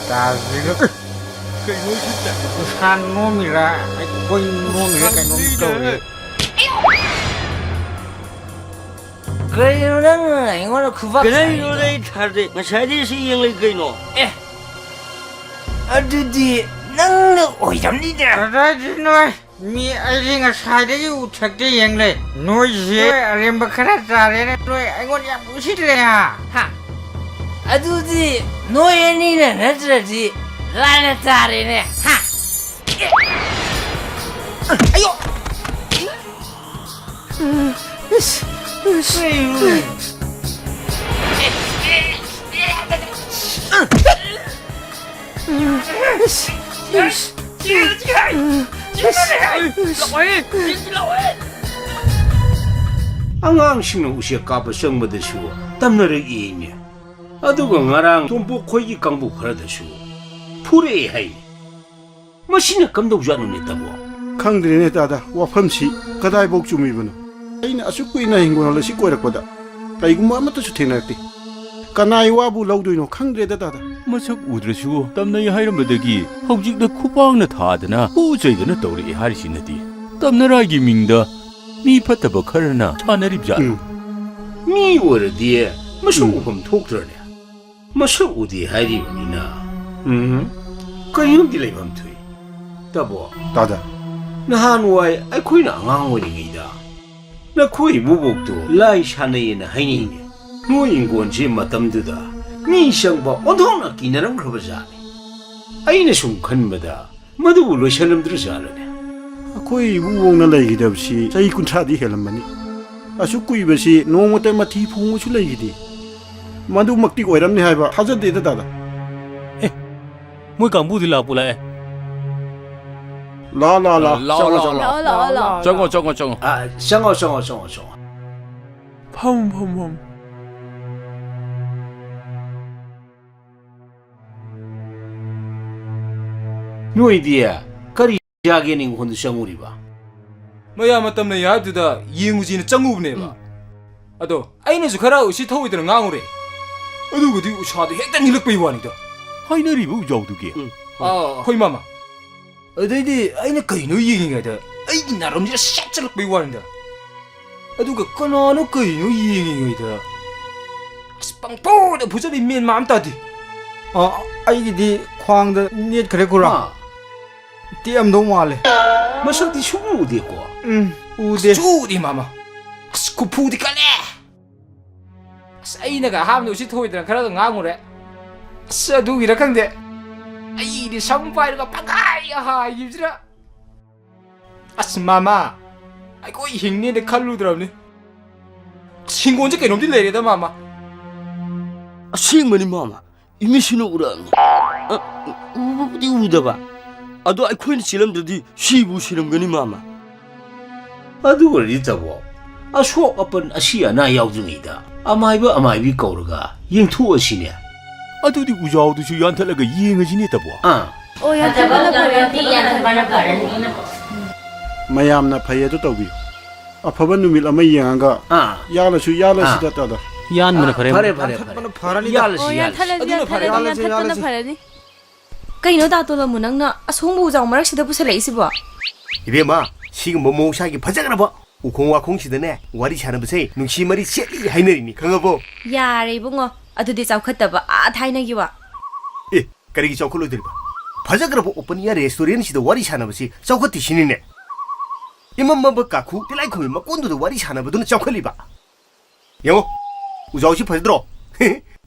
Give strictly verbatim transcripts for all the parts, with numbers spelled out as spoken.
ꯇꯥꯁꯤꯒ꯫ ꯀꯩꯅꯣ ꯁꯤ ꯇ- ꯎꯁꯥ ꯅꯣꯝꯃꯤꯔꯥ? ꯑꯩꯈꯣꯏ ꯅꯣꯝꯃꯤꯔꯥ ꯀꯩꯅꯣꯝ ꯇꯧꯔꯦ꯫ ꯀꯩꯅꯣ ꯅꯪ ꯑꯩꯉꯣꯟꯗ ꯈꯨꯕꯥꯛ ꯀꯔꯤꯅꯣ ꯁꯥꯔꯤꯗꯣ? ꯑꯩ ꯊꯥꯔꯗꯤ ꯉꯁꯥꯏꯗꯩ ꯁꯤ ꯌꯦꯡꯂꯩ ꯀꯩꯅꯣ? ꯑꯦ, ꯑꯗꯨꯗꯤ ꯅꯪꯅ ꯑꯣꯏꯔꯝꯅꯤꯗ꯫ ꯀꯗꯥꯏꯗꯩꯅꯣ? ꯃꯤ ꯑꯩꯗꯤ ꯉꯁꯥꯏꯗꯒꯤ ꯎꯊꯛꯇ ꯌꯦꯡꯂꯩ꯫ ꯅꯣꯏꯁꯦ ꯑꯔꯦꯝꯕ ꯈꯔ ꯆꯥꯔꯦꯅ ꯅꯣꯏ ꯑꯩꯉꯣꯟꯗ ꯌꯥꯝ ꯎꯁꯤꯠꯇ꯭ꯔꯦ ꯍꯥ? ꯍꯥ? ꯑꯗꯨꯗꯤ ꯅꯣꯏ ꯑꯅꯤꯅ ꯅꯠꯇ꯭ꯔꯗꯤ ꯂꯥꯏꯅ ꯇꯥꯔꯦꯅꯦ꯫ ꯍꯥ? ꯑꯌꯣ! ꯑꯉꯥꯡꯁꯤꯡꯅ ꯎꯆꯦꯛ ꯀꯥꯞꯄ ꯆꯪꯕꯗꯁꯨ ꯇꯝꯅꯔꯛꯏꯅꯦ꯫ ꯑꯗꯨꯒ ꯉꯔꯥꯡ ꯇꯣꯝꯄꯣꯛ ꯈꯣꯏꯒꯤ ꯀꯥꯡꯕꯨ ꯈꯔꯗꯁꯨ ꯐꯨꯔꯛꯑꯦ ꯍꯥꯏꯅꯦ꯫ ꯃꯁꯤꯅ ꯀꯝꯗꯧꯖꯥꯠꯅꯣꯅꯦ, ꯇꯥꯃꯣ? ꯈꯪꯗ꯭ꯔꯦꯅꯦ, ꯗꯥꯗꯥ, ꯋꯥꯐꯝꯁꯤ ꯀꯗꯥꯏꯐꯥꯎ ꯆꯨꯝꯃꯤꯕꯅꯣ? ꯑꯩꯅ ꯑꯁꯨꯛ ꯀꯨꯏꯅ ꯍꯤꯡꯒꯣꯜ ꯑꯁꯤ ꯀꯣꯏꯔꯛꯄꯗ ꯀꯩꯒꯨꯝꯕ ꯑꯃꯠꯇꯁꯨ ꯊꯦꯡꯅꯔꯛꯇꯦ꯫ ꯀꯅꯥꯏ ꯋꯥꯕꯨ ꯂꯧꯗꯣꯏꯅꯣ ꯈꯪꯗ꯭ꯔꯦꯗ, ꯗꯥꯗꯥ꯫ ꯃꯁꯛ ꯎꯗ꯭ꯔꯁꯨ ꯇꯝꯅꯩ ꯍꯥꯏꯔꯝꯕꯗꯒꯤ ꯍꯧꯖꯤꯛꯅ ꯈꯨꯄꯥꯛꯅ ꯊꯥꯗꯅ ꯍꯨ ꯆꯩꯗꯅ ꯇꯧꯔꯛꯑꯦ ꯍꯥꯏꯔꯤꯁꯤꯅꯗꯤ꯫ ꯇꯝꯅꯔꯥꯏꯒꯤ ꯃꯤꯡꯗ ꯃꯤ ꯐꯠꯇꯕ ꯈꯔꯅ ꯁꯥꯟꯅꯔꯤꯕꯖꯥꯠꯂꯣ? ꯎꯝ꯫ ꯃꯤ ꯑꯣꯏꯔꯗꯤ ꯃꯁꯛ ꯎꯝ꯫ ꯎꯐꯝ ꯊꯣꯛꯇ꯭ꯔꯅꯦ? ꯃꯁꯛ ꯎꯗꯦ ꯍꯥꯏꯔꯤꯕꯅꯤꯅ꯫ ꯎꯝ꯫ ꯀꯔꯤꯅꯣꯝꯗꯤ ꯂꯩꯐꯝ ꯊꯣꯛꯏ꯫ ꯇꯥꯕꯣ꯫ ꯗꯥꯗꯥ꯫ ꯅꯍꯥꯟꯋꯥꯏ ꯑꯩꯈꯣꯏꯅ ꯑꯉꯥꯡ ꯑꯣꯏꯔꯤꯉꯩꯗ ꯅꯈꯣꯏ ꯏꯕꯨꯕꯣꯛꯇꯣ ꯂꯥꯏ ꯁꯥꯟꯅꯩꯌꯦꯅ ꯍꯥꯏꯅꯩꯅꯦ꯫ ꯅꯣꯏ ꯏꯪꯈꯣꯜꯁꯦ ꯃꯇꯝꯗꯨꯗ ꯃꯤ ꯆꯪꯕ ꯑꯣꯟꯊꯣꯛꯅ ꯀꯤꯅꯔꯝꯈ꯭ꯔꯕ ꯖꯥꯠꯅꯤ꯫ ꯑꯩꯅ ꯁꯨꯝ ꯈꯟꯕꯗ ꯃꯗꯨꯕꯨ ꯂꯣꯏꯁꯜꯂꯝꯗ꯭ꯔꯖꯥꯠꯂꯅꯦ? ꯑꯩꯈꯣꯏ ꯏꯕꯨꯡꯉꯣꯅ ꯂꯩꯈꯤꯗꯕꯁꯤ ꯆꯍꯤ ꯀꯨꯟꯊ꯭ꯔꯥꯗꯤ ꯍꯦꯜꯂꯝꯃꯅꯤ꯫ ꯑꯁꯨꯛ ꯀꯨꯏꯕꯁꯤ ꯅꯣꯡꯃꯇ ꯃꯊꯤ ꯐꯣꯡꯕꯁꯨ ꯂꯩꯈꯤꯗꯦ꯫ ꯃꯗꯨꯃꯛꯇꯤ ꯑꯣꯏꯔꯝꯅꯤ ꯍꯥꯏꯕ ꯊꯥꯖꯗꯦꯗ, ꯗꯥꯗꯥ꯫ ꯑꯦ, ꯃꯣꯏ ꯀꯥꯡꯕꯨꯗꯤ ꯂꯥꯛꯄꯨ ꯂꯥꯛꯑꯦ꯫ ꯂꯥ, ꯂꯥ, ꯂꯥ꯫ ꯂꯥꯛꯑꯣ, ꯆꯪꯉꯣ, ꯂꯥꯛꯑꯣ, ꯆꯪꯉꯣ꯫ ꯂꯥꯛꯑꯣ, ꯂꯥꯛꯑꯣ, ꯂꯥꯛꯑꯣ꯫ ꯆꯪꯉꯣ, ꯆꯪꯉꯣ, ꯆꯪꯉꯣ꯫ ꯑ, ꯆꯪꯉꯣ, ꯆꯪꯉꯣ, ꯆꯪꯉꯣ, ꯆꯪꯉꯣ꯫ ꯐꯝ, ꯐꯝ, ꯐꯝ꯫ ꯅꯣꯏꯗꯤ ꯀꯔꯤ ꯆꯥꯒꯦꯅ ꯏꯪꯈꯣꯜꯗ ꯆꯪꯉꯨꯔꯤꯕ? ꯃꯌꯥꯝ ꯃꯇꯝ ꯂꯩ ꯍꯥꯏꯕꯗꯨꯗ ꯌꯦꯡꯉꯨꯁꯤꯅ ꯆꯪꯉꯨꯕꯅꯦꯕ꯫ ꯎꯝ꯫ ꯑꯗꯣ ꯑꯩꯅꯁꯨ ꯈꯔ ꯎꯁꯤꯠ ꯊꯧꯑꯣꯏꯗꯅ ꯉꯥꯡꯉꯨꯔꯦ꯫ ꯑꯗꯨꯒꯗꯤ ꯎꯁꯥꯗꯣ ꯍꯦꯛꯇ ꯅꯤꯜꯂꯛꯄꯩ ꯋꯥꯅꯤꯗ꯫ ꯍꯥꯏꯅꯔꯤꯕ ꯎꯖꯥꯎꯗꯨꯒꯤ? ꯎꯝ꯫ ꯑꯥ, ꯍꯣꯏ, ꯃꯥꯃ꯫ ꯑꯗꯩꯗꯤ ꯑꯩꯅ ꯀꯩꯅꯣ ꯌꯦꯡꯉꯤꯉꯩꯗ ꯑꯩꯒꯤ ꯅꯥꯔꯝꯁꯤꯗ ꯁꯦꯠ ꯆꯠꯂꯛꯄꯩ ꯋꯥꯅꯤꯗ꯫ ꯑꯗꯨꯒ ꯀꯅꯥꯅꯣ ꯀꯩꯅꯣ ꯌꯦꯡꯉꯤꯉꯩꯗ ꯑꯁ ꯄꯪꯐꯨꯗ ꯐꯨꯖꯜꯂꯤ, ꯃꯦꯟ ꯃꯥꯟ ꯑꯃ ꯇꯥꯗꯦ꯫ ꯑ, ꯑꯩꯒꯤꯗꯤ ꯈ꯭ꯋꯥꯡꯗ ꯅꯦꯠꯈ꯭ꯔꯦ, ꯈꯨꯔꯥ꯫ ꯑꯥ꯫ ꯇꯦꯛꯑꯝꯗꯧ ꯃꯥꯜꯂꯦ꯫ ꯃꯁꯛꯇꯤ ꯁꯨꯡꯎ ꯎꯗꯦꯀꯣ꯫ ꯎꯝ, ꯎꯗꯦ꯫ ꯁꯨꯡꯎ ꯎꯗꯦ, ꯃꯥꯃ꯫ ꯑꯁ, ꯈꯨꯐꯨꯗꯤ ꯀꯜꯂꯦ꯫ ꯑꯁ, ꯑꯩꯅꯒ ꯑꯍꯥꯟꯕꯗ ꯎꯁꯤꯠ ꯊꯧꯑꯣꯏꯗꯅ ꯈꯔꯒ ꯉꯥꯡꯉꯨꯔꯦ꯫ ꯑꯁ, ꯑꯗꯨꯒꯤꯔ ꯈꯪꯗꯦ, ꯑꯩꯗꯤ ꯁꯝ ꯄꯥꯏꯔꯒ ꯄꯪꯍꯥꯏ ꯍꯥꯏꯈꯤꯕꯁꯤꯅ꯫ ꯑꯁ, ꯃꯥꯃ, ꯑꯩꯈꯣꯏ ꯍꯤꯡꯅꯦꯅ ꯈꯜꯂꯨꯗ꯭ꯔꯕꯅꯤ꯫ ꯑꯁ, ꯍꯤꯡꯒꯣꯜꯁꯦ ꯀꯩꯅꯣꯝꯗꯤ ꯂꯩꯔꯦꯗ, ꯃꯥꯃ꯫ ꯑꯁꯦꯡꯕꯅꯤ, ꯃꯥꯃ꯫ ꯏꯃꯤꯠꯁꯤꯅ ꯎꯔꯛꯑꯕꯅꯤ꯫ ꯑ, ꯎꯕꯕꯨꯗꯤ ꯎꯗꯕ꯫ ꯑꯗꯣ ꯑꯩꯈꯣꯏꯅ ꯆꯦꯜꯂꯝꯗ꯭ꯔꯗꯤ ꯁꯤꯕꯨ ꯁꯤꯔꯝꯒꯅꯤ, ꯃꯥꯃ꯫ ꯑꯗꯨ ꯑꯣꯏꯔꯗꯤ ꯇꯥꯃꯣ, ꯑꯁꯣꯛ ꯑꯄꯟ ꯑꯁꯤ ꯑꯅꯥ ꯌꯥꯎꯗ꯭ꯔꯤꯉꯩꯗ ꯑꯃꯥꯏꯕ ꯑꯃꯥꯏꯕꯤ ꯀꯧꯔꯒ ꯌꯦꯡꯊꯣꯛꯑꯁꯤꯅꯦ꯫ ꯑꯗꯨꯗꯤ ꯎꯖꯥꯎꯗꯨꯁꯨ ꯌꯥꯟꯊꯠꯂꯒ ꯌꯦꯡꯉꯁꯤꯅꯦ, ꯇꯥꯃꯣ꯫ ꯑꯥ꯫ ꯑꯣ, ꯌꯥꯟꯊꯠꯄꯅ ꯐꯔꯦ, ꯌꯥꯟꯊꯠꯄꯅ ꯐꯔꯦ꯫ ꯃꯌꯥꯝꯅ ꯐꯩ ꯑꯗꯨ ꯇꯧꯕꯤꯌꯨ꯫ ꯑꯐꯕ ꯅꯨꯃꯤꯠ ꯑꯃ ꯌꯦꯡꯉꯒ ꯑꯥ꯫ ꯌꯥꯜꯂꯁꯨ ꯌꯥꯜꯂꯁꯤꯗ, ꯑꯥ꯫ ꯇꯥꯗ꯫ ꯌꯥꯟꯕꯅ ꯐꯔꯦ꯫ ꯐꯔꯦ, ꯐꯔꯦ, ꯐꯔꯦ꯫ ꯌꯥꯟꯊꯠꯄꯅ ꯐꯔꯅꯤꯗ꯫ ꯌꯥꯜꯂꯁꯤ, ꯑꯣ, ꯌꯥꯜꯂꯁꯤ꯫ ꯌꯥꯟꯊꯠꯂꯁꯤ, ꯑꯗꯨꯅ ꯐꯔꯦ꯫ ꯌꯥꯟꯊꯠꯂꯁꯤ, ꯌꯥꯜꯂꯁꯤ, ꯌꯥꯟꯊꯠꯄꯅ ꯌꯥꯜꯂꯁꯤ꯫ ꯐꯔꯅꯤ꯫ ꯀꯩꯅꯣ, ꯗꯥ ꯇꯣꯂꯝꯃꯨ, ꯅꯪꯅ ꯑꯁꯣꯡꯕ ꯎꯖꯥꯎ ꯃꯔꯛꯁꯤꯗ ꯄꯨꯁꯜꯂꯛꯏꯁꯤꯕꯣ? ꯏꯕꯦꯝꯃ, ꯁꯤꯒꯨꯝꯕ ꯃꯍꯧꯁꯥꯒꯤ ꯐꯖꯈ꯭ꯔꯕ ꯎꯈꯣꯡ ꯋꯥꯈꯣꯡꯁꯤꯗꯅꯦ ꯋꯥꯔꯤ ꯁꯥꯟꯅꯕꯁꯦ ꯅꯨꯡꯁꯤ ꯃꯔꯤ ꯁꯦꯠꯂꯤ ꯍꯥꯏꯅꯔꯤꯅꯤ, ꯈꯪꯉꯕꯣ? ꯌꯥꯔꯦ ꯏꯕꯨꯡꯉꯣ, ꯑꯗꯨꯗꯤ ꯆꯥꯎꯈꯠꯇꯕ ꯑꯥ ꯊꯥꯏꯅꯒꯤ ꯋꯥ꯫ ꯑꯦ, ꯀꯔꯤꯒꯤ ꯆꯥꯎꯈꯠꯂꯣꯏꯗꯣꯔꯤꯕ? ꯐꯖꯈ꯭ꯔꯕ open air restaurantꯁꯤꯗ ꯋꯥꯔꯤ ꯁꯥꯟꯅꯕꯁꯤ ꯆꯥꯎꯈꯠꯇꯤ ꯁꯤꯅꯤꯅꯦ꯫ ꯏꯃꯝ ꯃꯝꯕ ꯀꯥꯈꯨ ꯇꯤꯂꯥꯏꯈꯨꯝꯕꯤ ꯃꯀꯣꯟꯗꯨꯗ ꯋꯥꯔꯤ ꯁꯥꯟꯅꯕꯗꯨꯅ ꯆꯥꯎꯈꯠꯂꯤꯕ꯫ ꯌꯦꯡꯉꯣ, ꯎꯖꯥꯎꯁꯤ ꯐꯖꯗ꯭ꯔꯣ?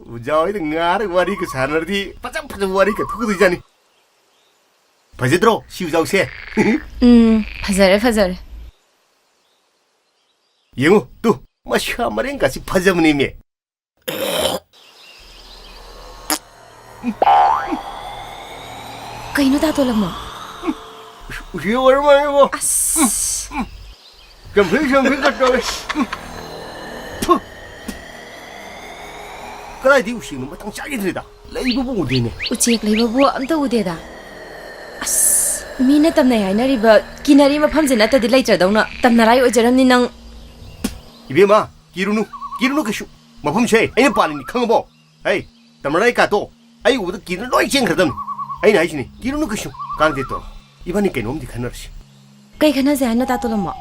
ꯎꯖꯥꯎ ꯍꯣꯏꯗ ꯉꯥꯔꯒ ꯋꯥꯔꯤꯒ ꯁꯥꯟꯅꯔꯗꯤ ꯐꯖ ꯐꯖꯕ ꯋꯥꯔꯤꯒ ꯊꯣꯛꯀꯗꯣꯏꯖꯥꯠꯅꯤ꯫ ꯐꯖꯗ꯭ꯔꯣ ꯁꯤ ꯎꯖꯥꯎꯁꯦ? ꯎꯝ, ꯐꯖꯔꯦ, ꯐꯖꯔꯦ꯫ ꯌꯦꯡꯉꯨ ꯇꯨ, ꯃꯁꯥ ꯃꯔꯦꯡꯒꯁꯤ ꯐꯖꯕꯅꯦꯃꯦ꯫ ꯀꯩꯅꯣ, ꯗꯥ ꯇꯣꯂꯝꯃꯣ? ꯎꯁꯤ ꯑꯣꯏꯔ ꯃꯥꯜꯂꯦꯕꯣ꯫ ꯑꯁ꯫ ꯆꯝꯐꯨꯠ, ꯆꯝꯐꯨꯠꯀ ꯇꯧꯔꯦ꯫ ꯊꯨ꯫ ꯀꯗꯥꯏꯗꯩ ꯎꯆꯦꯛꯅꯣ, ꯃꯇꯥꯡ ꯆꯥꯈꯤꯗ꯭ꯔꯦꯗ꯫ ꯂꯩꯕꯕꯨ ꯎꯗꯦꯅꯦ꯫ ꯎꯆꯦꯛ ꯂꯩꯕꯕꯨ ꯑꯝꯇ ꯎꯗꯦꯗ꯫ ꯑꯁ, ꯃꯤꯅ ꯇꯝꯅꯩ ꯍꯥꯏꯅꯔꯤꯕ, ꯀꯤꯅꯔꯤ ꯃꯐꯝꯁꯦ ꯅꯠꯇꯗꯤ ꯂꯩꯇ꯭ꯔꯗꯧꯅ ꯇꯝꯅꯔꯥꯏ ꯑꯣꯏꯖꯔꯝꯅꯤ ꯅꯪ꯫ ꯏꯕꯦꯝꯃ, ꯀꯤꯔꯨꯅꯨ, ꯀꯤꯔꯨꯅꯨ ꯀꯩꯁꯨ꯫ ꯃꯐꯝꯁꯦ ꯑꯩꯅ ꯄꯥꯜꯂꯤꯅꯤ, ꯈꯪꯉꯕꯣ? ꯍꯩ, ꯇꯝꯅꯔꯥꯏ ꯀꯥꯇꯣ, ꯑꯩ ꯎꯕꯗ ꯀꯤꯗꯨꯅ ꯂꯣꯏ ꯆꯦꯟꯈ꯭ꯔꯗꯕꯅꯤ꯫ ꯑꯩꯅ ꯍꯥꯏꯁꯤꯅꯤ, ꯀꯤꯔꯨꯅꯨ ꯀꯩꯁꯨ꯫ ꯀꯥꯡꯗꯦꯠꯇꯣ, ꯏꯕꯥꯅꯤ ꯀꯩꯅꯣꯝꯗꯤ ꯈꯟꯅꯔꯁꯤ꯫ ꯀꯩ ꯈꯟꯅꯁꯦ ꯍꯥꯏꯅꯣ, ꯇꯥ ꯇꯣꯂꯝꯃꯣ?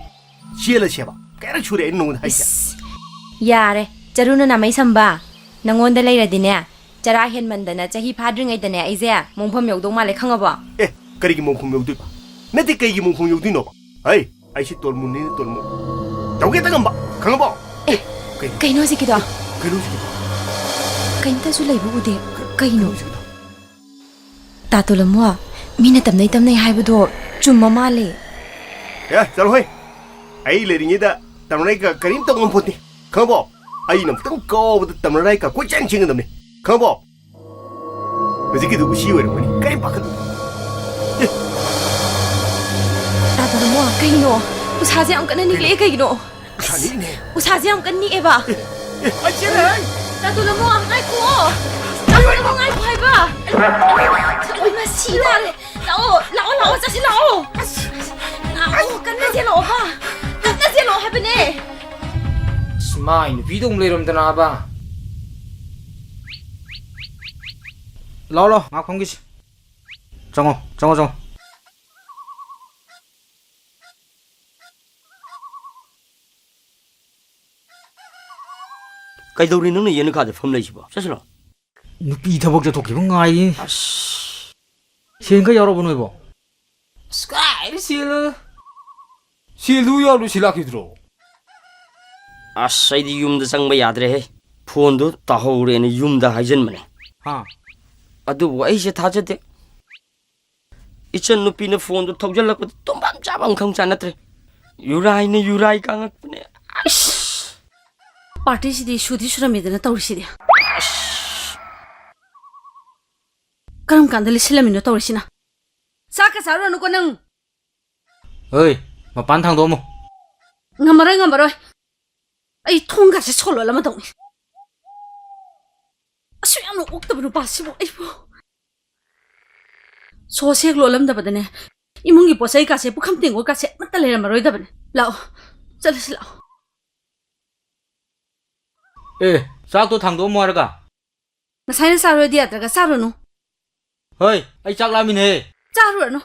ꯆꯦꯜꯂꯁꯦꯕ꯫ ꯀꯌꯥꯔꯛ ꯁꯨꯔꯦ ꯑꯩꯅ ꯅꯉꯣꯟꯗ ꯍꯥꯏꯁꯦ? ꯏꯁ, ꯌꯥꯔꯦ, ꯆꯔꯨꯅ ꯅꯥꯃꯩ ꯁꯝꯕ꯫ ꯅꯉꯣꯟꯗ ꯂꯩꯔꯗꯤꯅꯦ, ꯆꯔꯥ ꯍꯦꯟꯃꯟꯗꯅ ꯆꯍꯤ ꯐꯥꯗ꯭ꯔꯤꯉꯩꯗꯅꯦ ꯑꯩꯁꯦ ꯃꯣꯡꯐꯝ ꯌꯧꯗꯧ ꯃꯥꯜꯂꯦ, ꯈꯪꯉꯕꯣ? ꯑꯦ, ꯀꯔꯤꯒꯤ ꯃꯣꯡꯐꯝ ꯌꯧꯗꯣꯏꯕ? ꯅꯠꯇꯦ, ꯀꯩꯒꯤ ꯃꯣꯡꯐꯝ ꯌꯧꯗꯣꯏꯅꯣꯕ? ꯍꯩ, ꯑꯩꯁꯤ ꯇꯣꯜꯃꯨꯅꯤꯅ ꯇꯣꯜꯃꯨ꯫ ꯇꯧꯒꯦ ꯇꯧꯉꯝꯕ, ꯈꯪꯉꯕꯣ? ꯑꯦ, ꯀꯩꯅꯣ? ꯀꯩꯅꯣ ꯍꯧꯖꯤꯛꯀꯤꯗꯣ? ꯀꯩꯅꯣ ꯍꯧꯖꯤꯛꯀꯤꯗꯣ? ꯀꯩꯝꯇꯁꯨ ꯂꯩꯕ ꯎꯗꯦ꯫ ꯀꯩꯅꯣ? ꯀꯩꯅꯣ ꯍꯧꯖꯤꯛꯀꯤꯗꯣ? ꯇꯥ ꯇꯣꯂꯝꯃꯣ, ꯃꯤꯅ ꯇꯝꯅꯩ ꯇꯝꯅꯩ ꯍꯥꯏꯕꯗꯣ ꯆꯨꯝꯕ ꯃꯥꯜꯂꯦ꯫ ꯑꯦ, ꯆꯠꯂꯣꯍꯦ꯫ ꯑꯩ ꯂꯩꯔꯤꯉꯩꯗ ꯇꯝꯅꯩꯒ ꯀꯔꯤꯝ ꯇꯧ ꯉꯝꯄꯣꯠꯇꯦ꯫ ꯈꯪꯉꯕꯣ? ꯑꯩꯅ ꯑꯃꯨꯛꯇꯪ ꯀꯥꯎꯕꯗ ꯇꯝꯅꯔꯥꯏ ꯀꯥ ꯀꯣꯏꯆꯦꯟ ꯆꯦꯟꯒꯗꯕꯅꯤ꯫ ꯈꯪꯉꯕꯣ? ꯍꯧꯖꯤꯛꯀꯤꯗꯨ ꯎꯁꯤ ꯑꯣꯏꯔꯝꯒꯅꯤ꯫ ꯀꯔꯤꯝ ꯄꯥꯈꯠꯂꯨ꯫ ꯑꯦ꯫ ꯇꯥ ꯇꯣꯂꯝꯃꯣ, ꯀꯩꯅꯣ? ꯎꯁꯥꯁꯦ ꯌꯥꯝ ꯀꯟꯅ ꯅꯤꯛꯂꯛꯑꯦ, ꯀꯩꯅꯣ? ꯎꯁꯥ ꯅꯤꯛꯏꯅꯦ꯫ ꯎꯁꯥꯁꯦ ꯌꯥꯝ ꯀꯟꯅ ꯅꯤꯛꯑꯦꯕ꯫ ꯑꯦ, ꯑꯩ ꯆꯦꯜꯂꯦ꯫ ꯇꯥ ꯇꯣꯂꯝꯃꯣ, ꯉꯥꯏꯈꯨꯑꯣ꯫ ꯇꯥ ꯇꯣꯂꯝꯃꯣ, ꯉꯥꯏꯈꯣ ꯍꯥꯏꯕ꯫ ꯑꯩ ꯃꯁꯤ ꯇꯥꯔꯦ꯫ ꯂꯥꯛꯑꯣ, ꯂꯥꯛꯑꯣ, ꯂꯥꯛꯑꯣ, ꯆꯠꯁꯤ ꯂꯥꯛꯑꯣ꯫ ꯂꯥꯛꯑꯣ, ꯀꯟꯅ ꯆꯦꯜꯂꯛꯑꯣꯕ꯫ ꯀꯟꯅ ꯆꯦꯜꯂꯛꯑꯣ ꯍꯥꯏꯕꯅꯦ꯫ ꯑꯁ, ꯃꯥꯏ ꯅꯨꯄꯤꯗꯣ ꯑꯃꯨꯛ ꯂꯩꯔꯝꯗꯅꯕ꯫ ꯂꯥꯛꯑꯣ, ꯂꯥꯛꯑꯣ, ꯉꯥꯏꯍꯥꯛ ꯐꯝꯈꯤꯁꯤ꯫ ꯆꯪꯉꯣ, ꯆꯪꯉꯣ, ꯆꯪꯉꯣ꯫ ꯀꯩꯗꯧꯔꯤ ꯅꯪꯅ ꯌꯦꯅꯈꯥꯗ ꯐꯝ ꯂꯩꯁꯤꯕꯣ? ꯆꯠꯁꯤꯂꯣ꯫ ꯅꯨꯄꯤ ꯊꯕꯛ ꯆꯠꯊꯣꯛꯈꯤꯕ ꯉꯥꯏꯔꯤ꯫ ꯑꯁ꯫ ꯁꯦꯟ ꯈꯔ ꯌꯥꯎꯔꯕꯣ ꯅꯣꯏꯕꯣ? ꯑꯁ, ꯀꯥꯏꯗ ꯁꯦꯜꯅꯣ? ꯁꯦꯜꯗꯨ ꯌꯥꯎꯔꯗꯤ ꯁꯤ ꯂꯥꯛꯈꯤꯗ꯭ꯔꯣ? ꯑꯁ, ꯑꯩꯗꯤ ꯌꯨꯝꯗ ꯆꯪꯕ ꯌꯥꯗ꯭ꯔꯦꯍꯦ꯫ ꯐꯣꯟꯗꯨ ꯇꯥꯍꯧꯔꯦꯅ ꯌꯨꯝꯗ ꯍꯥꯏꯖꯟꯕꯅꯦ꯫ ꯍꯥ? ꯑꯗꯨꯕꯨ ꯑꯩꯁꯦ ꯊꯥꯖꯗꯦ꯫ ꯏꯆꯟ ꯅꯨꯄꯤꯅ ꯐꯣꯟꯗꯨ ꯊꯧꯖꯜꯂꯛꯄꯗ ꯇꯨꯝꯐꯝ ꯆꯥꯐꯝ ꯈꯪ ꯆꯥꯅꯠꯇ꯭ꯔꯦ꯫ ꯌꯨꯔꯥꯏꯅ ꯌꯨꯔꯥꯏ ꯀꯥꯡꯉꯛꯄꯅꯦ꯫ ꯑꯁ! ꯄꯥꯔꯇꯤꯁꯤꯗꯤ ꯁꯨꯗꯤ ꯁꯨꯔꯝꯃꯦꯗꯅ ꯇꯧꯔꯤꯁꯤꯗꯤ꯫ ꯑꯁ! ꯀꯔꯝ ꯀꯥꯟꯗ ꯂꯤꯠꯁꯤꯜꯂꯝꯃꯤꯅꯣ ꯇꯧꯔꯤꯁꯤꯅ? ꯆꯥꯛꯀ ꯆꯥꯔꯨꯔꯅꯨꯀꯣ ꯅꯪ꯫ ꯍꯣꯏ, ꯃꯄꯥꯟ ꯊꯥꯡꯗꯣꯛꯑꯝꯃꯣ꯫ ꯉꯝꯃꯔꯣꯏ, ꯉꯝꯃꯔꯣꯏ꯫ ꯑꯩ ꯊꯣꯡꯒꯥꯁꯦ ꯁꯣ ꯂꯣꯜꯂꯝꯃꯗꯧꯅꯤ꯫ ꯑꯁꯨꯛ ꯌꯥꯝꯅ ꯑꯣꯛꯇꯕ ꯅꯨꯄꯥꯁꯤꯕꯨ ꯑꯩꯕꯨ꯫ ꯁꯣ ꯁꯦꯛ ꯂꯣꯜꯂꯝꯗꯕꯗꯅꯦ, ꯏꯃꯨꯡꯒꯤ ꯄꯣꯠ ꯆꯩ ꯀꯥꯁꯦ, ꯄꯨꯈꯝ ꯇꯦꯡꯀꯣꯠ ꯀꯥꯁꯦ ꯑꯃꯠꯇ ꯂꯩꯔꯝꯃꯔꯣꯏꯗꯕꯅꯦ꯫ ꯂꯥꯛꯑꯣ, ꯆꯠꯂꯁꯤ ꯂꯥꯛꯑꯣ꯫ ꯑꯦ, ꯆꯥꯛꯇꯣ ꯊꯥꯡꯗꯣꯛꯑꯝꯃꯣ ꯍꯥꯏꯔꯒ꯫ ꯉꯁꯥꯏꯅ ꯆꯥꯔꯣꯏꯗꯤ ꯌꯥꯗ꯭ꯔꯒ ꯆꯥꯔꯨꯅꯨ꯫ ꯍꯣꯏ, ꯑꯩ ꯆꯥꯛ ꯂꯥꯝꯃꯤꯅꯦꯍꯦ꯫ ꯆꯥꯔꯨꯔꯅꯨ꯫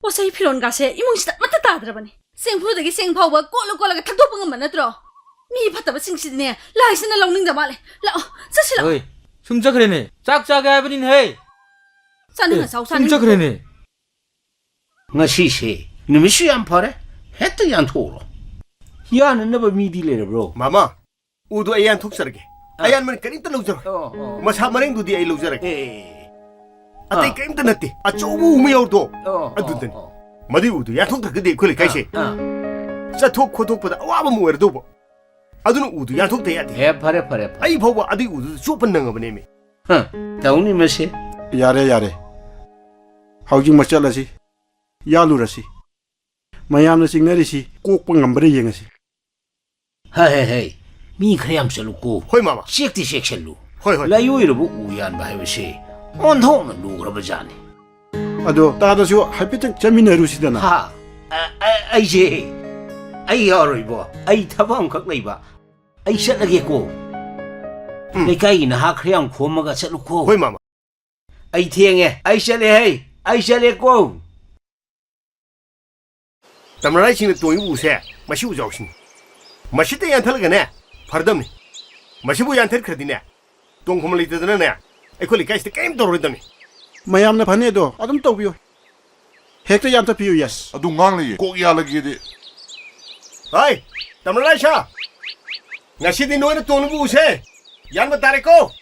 ꯄꯣꯠ ꯆꯩ ꯐꯤꯔꯣꯟꯒꯥꯁꯦ ꯏꯃꯨꯡꯁꯤꯗ ꯑꯃꯠꯇ ꯇꯥꯗ꯭ꯔꯕꯅꯤ꯫ ꯆꯦꯡꯐꯨꯗꯒꯤ ꯆꯦꯡ ꯐꯥꯎꯕ ꯀꯣꯠꯂ ꯀꯣꯠꯂꯒ ꯊꯛꯇꯣꯛꯄ ꯉꯝꯕ ꯅꯠꯇ꯭ꯔꯣ? ꯃꯤ ꯐꯠꯇꯕꯁꯤꯡꯁꯤꯗꯤꯅꯦ, ꯂꯥꯏꯁꯤꯅ ꯂꯧꯅꯤꯡꯗ ꯃꯥꯜꯂꯦ꯫ ꯂꯥꯛꯑꯣ, ꯆꯠꯁꯤ ꯂꯥꯛꯑꯣ꯫ ꯍꯣꯏ, ꯁꯨꯝ ꯆꯠꯈ꯭ꯔꯦꯅꯦ꯫ ꯆꯥꯛ ꯆꯥꯒꯦ ꯍꯥꯏꯕꯅꯤꯅꯦꯍꯦ꯫ ꯆꯥꯅꯤꯡꯉ ꯑꯦ, ꯆꯥꯎ, ꯁꯨꯝ ꯆꯥꯅꯤꯡꯉ ꯆꯠꯈ꯭ꯔꯦꯅꯦ꯫ ꯉꯁꯤꯁꯦ ꯅꯨꯃꯤꯠꯁꯨ ꯌꯥꯝ ꯐꯔꯦ, ꯍꯦꯛꯇ ꯌꯥꯟꯊꯣꯛꯎꯔꯣ꯫ ꯌꯥꯅꯅꯕ ꯃꯤꯗꯤ ꯂꯩꯔꯕ꯭ꯔꯣ? ꯃꯥꯃꯥ, ꯎꯗꯣ ꯑꯩ ꯌꯥꯟꯊꯣꯛꯆꯔꯒꯦ꯫ ꯑꯥ꯫ ꯑꯌꯥꯟꯕꯅ ꯀꯔꯤꯝꯇ ꯂꯧꯖꯔꯣꯏ꯫ ꯑꯣ, ꯑꯣ꯫ ꯃꯁꯥ ꯃꯔꯦꯡꯗꯨꯗꯤ ꯑꯩ ꯂꯧꯖꯔꯒꯦ꯫ ꯑꯦ꯫ ꯑꯇꯩ ꯑꯥ꯫ ꯀꯔꯤꯝꯇ ꯅꯠꯇꯦ, ꯑꯆꯧꯕ ꯎ ꯑꯃ ꯌꯥꯎꯔꯗꯣ, ꯑꯣ, ꯑꯣ, ꯑꯗꯨꯗꯅꯤ꯫ ꯑꯣ꯫ ꯃꯗꯨꯏ ꯎꯗꯨ ꯌꯥꯟꯊꯣꯛꯇ꯭ꯔꯒꯗꯤ ꯑꯩꯈꯣꯏ ꯂꯩꯀꯥꯏꯁꯦ ꯑꯥ, ꯑꯥ꯫ ꯆꯠꯊꯣꯛ ꯈꯣꯠꯇꯣꯛꯄꯗ ꯑꯋꯥꯕ ꯑꯃ ꯑꯣꯏꯔꯗꯧꯕ꯫ ꯑꯗꯨꯅ ꯎꯗꯨ ꯌꯥꯟꯊꯣꯛꯇ ꯌꯥꯗꯦ꯫ ꯑꯦ, ꯐꯔꯦ, ꯐꯔꯦ, ꯐꯔꯦ꯫ ꯑꯩ ꯐꯥꯎꯕ ꯑꯗꯨꯏ ꯎꯗꯨꯗ ꯆꯣꯞꯄ ꯅꯪꯉꯕꯅꯦꯃꯤ꯫ ꯍ, ꯇꯧꯅꯤ ꯃꯁꯦ꯫ ꯌꯥꯔꯦ, ꯌꯥꯔꯦ꯫ ꯍꯧꯖꯤꯛꯃꯛ ꯆꯠꯂꯁꯤ꯫ ꯌꯥꯜꯂꯨꯔꯁꯤ꯫ ꯃꯌꯥꯝꯅ ꯆꯤꯡꯅꯔꯤꯁꯤ ꯀꯣꯛꯄ ꯉꯝꯕ꯭ꯔꯥ ꯌꯦꯡꯉꯁꯤ꯫ ꯍꯦ, ꯍꯦ, ꯍꯦ꯫ ꯃꯤ ꯈꯔ ꯌꯥꯝ ꯆꯠꯂꯨꯀꯣ꯫ ꯍꯣꯏ, ꯃꯥꯃ꯫ ꯆꯦꯛꯇꯤ ꯆꯦꯛꯁꯜꯂꯨ꯫ ꯍꯣꯏ, ꯍꯣꯏ꯫ ꯂꯥꯏꯑꯣꯏꯔꯕ ꯎ ꯌꯥꯟꯕ ꯍꯥꯏꯕꯁꯦ ꯑꯣꯟꯊꯣꯛꯅ ꯂꯨꯈ꯭ꯔꯕ ꯖꯥꯠꯅꯤ꯫ ꯑꯗꯣ ꯇꯥꯗꯁꯨ ꯍꯥꯏꯐꯦꯠꯇꯪ ꯆꯠꯃꯤꯟꯅꯔꯨꯁꯤꯗꯅ꯫ ꯍꯥ? ꯑ, ꯑ, ꯑꯩꯁꯦ, ꯑꯩ ꯌꯥꯔꯣꯏꯕꯣ꯫ ꯑꯩ ꯊꯕꯛ ꯑꯃꯈꯛ ꯂꯩꯕ꯫ ꯑꯩ ꯆꯠꯂꯒꯦꯀꯣ꯫ ꯎꯝ꯫ ꯂꯩꯀꯥꯏꯒꯤ ꯅꯍꯥ ꯈꯔ ꯌꯥꯝ ꯈꯣꯝꯃꯒ ꯆꯠꯂꯨꯀꯣ꯫ ꯍꯣꯏ, ꯃꯥꯃ꯫ ꯑꯩ ꯊꯦꯡꯉꯦ꯫ ꯑꯩ ꯆꯠꯂꯦ ꯍꯩ꯫ ꯑꯩ ꯆꯠꯂꯦꯀꯣ꯫ ꯇꯝꯅꯔꯥꯏꯁꯤꯡꯅ ꯇꯣꯡꯉꯤꯕ ꯎꯁꯦ ꯃꯁꯤ ꯎꯖꯥꯎꯁꯤꯅꯤ꯫ ꯃꯁꯤꯇ ꯌꯥꯟꯊꯠꯂꯒꯅꯦ ꯐꯔꯗꯝꯅꯤ꯫ ꯃꯁꯤꯕꯨ ꯌꯥꯟꯊꯠꯈ꯭ꯔꯗꯤꯅꯦ ꯇꯣꯡꯐꯝ ꯂꯩꯇꯗꯅꯅꯦ ꯑꯩꯈꯣꯏ ꯂꯩꯀꯥꯏꯁꯤꯗ ꯀꯔꯤꯝ ꯇꯧꯔꯔꯣꯏꯗꯝꯅꯤ꯫ ꯃꯌꯥꯝꯅ ꯐꯅꯤ ꯑꯗꯣ ꯑꯗꯨꯝ ꯇꯧꯕꯤꯌꯨ꯫ ꯍꯦꯛꯇ ꯌꯥꯟꯊꯠꯄꯤꯌꯨ, ꯌꯦꯁ꯫ ꯑꯗꯨ ꯉꯥꯡ ꯂꯩꯌꯦ꯫ ꯀꯣꯛ ꯌꯥꯜꯂꯒꯦꯗꯤ꯫ ꯍꯣꯏ, ꯇꯝꯅꯔꯥꯏ ꯁꯥ, ꯉꯁꯤꯗꯤ ꯅꯣꯏꯅ ꯇꯣꯡꯅꯕ ꯎꯁꯦ ꯌꯥꯟꯕ ꯇꯥꯔꯦꯀꯣ꯫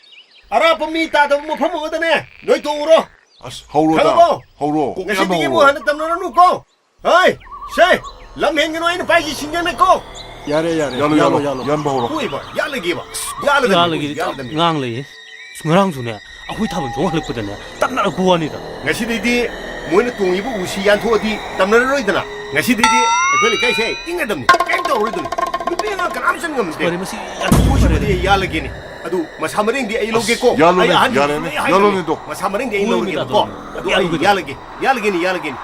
ꯑꯔꯥꯞꯄ ꯃꯤ ꯇꯥꯗꯕ ꯃꯐꯝ ꯑꯃꯗꯅꯦ ꯅꯣꯏ ꯇꯣꯡꯉꯨꯔꯣ꯫ ꯑꯁ, ꯍꯧꯔꯣꯗ꯫ ꯈꯪꯉꯕꯣ? ꯍꯧꯔꯣ꯫ ꯀꯣꯛ ꯌꯥꯟꯕ ꯉꯁꯤꯗꯒꯤ ꯍꯧꯔꯣ꯫ ꯑꯃꯨꯛ ꯍꯟꯅ ꯇꯝꯅꯔꯅꯨꯀꯣ꯫ ꯍꯣꯏ, ꯁꯦ, ꯂꯝ ꯍꯦꯟꯒꯅꯨ, ꯑꯩꯅ ꯄꯥꯏꯁꯤ ꯁꯤꯡꯖꯪꯅꯀꯣ꯫ ꯌꯥꯔꯦ, ꯌꯥꯔꯦ꯫ ꯌꯥꯜꯂꯣ, ꯌꯥꯜꯂꯣ, ꯌꯥꯜꯂꯣ, ꯌꯥꯜꯂꯣ꯫ ꯌꯥꯟꯕ ꯍꯧꯔꯣ꯫ ꯍꯣꯏꯕ, ꯌꯥꯜꯂꯒꯦꯕ꯫ ꯌꯥꯜꯂꯗꯕꯅꯤ, ꯌꯥꯜꯂꯒꯦꯗꯤ ꯌꯥꯜꯂꯗꯕꯅꯤ꯫ ꯉꯥꯡ ꯂꯩꯌꯦ꯫ ꯑꯁ, ꯉꯔꯥꯡꯁꯨꯅꯦ, ꯑꯩꯈꯣꯏ ꯊꯥꯕꯜ ꯆꯣꯡ ꯍꯜꯂꯛꯄꯗꯅꯦ, ꯇꯛꯅꯔꯛꯄ ꯋꯥꯅꯤꯗ꯫ ꯉꯁꯤꯗꯩꯗꯤ ꯃꯣꯏꯅ ꯇꯣꯡꯉꯤꯕ ꯎꯁꯤ ꯌꯥꯟꯊꯣꯛꯑꯗꯤ ꯇꯝꯅꯔꯔꯣꯏꯗꯅ꯫ ꯉꯁꯤꯗꯩꯗꯤ ꯑꯩꯈꯣꯏ ꯂꯩꯀꯥꯏꯁꯦ ꯏꯪꯉꯗꯕꯅꯤ, ꯀꯔꯤꯝ ꯇꯧꯔꯔꯣꯏꯗꯕꯅꯤ꯫ ꯅꯨꯄꯤ ꯑꯉꯥꯡ ꯀꯅꯥꯝ ꯆꯪ ꯉꯝꯗꯦ꯫ ꯐꯔꯦ, ꯃꯁꯤ ꯌꯥꯟꯊꯣꯛꯄ ꯃꯣꯏꯁꯤꯕꯨꯗꯤ ꯐꯔꯦ꯫ ꯌꯥꯜꯂꯒꯦꯅꯦ꯫ ꯑꯗꯨ ꯃꯁꯥ ꯃꯔꯦꯡꯗꯤ ꯑꯩ ꯑꯁ, ꯂꯧꯒꯦꯀꯣ꯫ ꯌꯥꯜꯂꯣꯅꯦ, ꯑꯩ ꯑꯍꯟꯅꯤ, ꯌꯥꯔꯦꯅꯦ, ꯑꯩ ꯍꯥꯏꯕꯅꯤ꯫ ꯌꯥꯜꯂꯣꯅꯦ ꯑꯗꯣ꯫ ꯃꯁꯥ ꯃꯔꯦꯡꯗꯤ ꯑꯩ ꯍꯣꯏ, ꯂꯧꯔꯒꯦꯕꯀꯣ꯫ ꯃꯤꯗꯥꯗꯣ꯫ ꯑꯗꯨ ꯑꯩ ꯌꯥꯜꯂꯨꯒꯦ꯫ ꯌꯥꯜꯂꯒꯦ, ꯌꯥꯜꯂꯒꯦꯅꯦ, ꯌꯥꯜꯂꯒꯦꯅꯦ꯫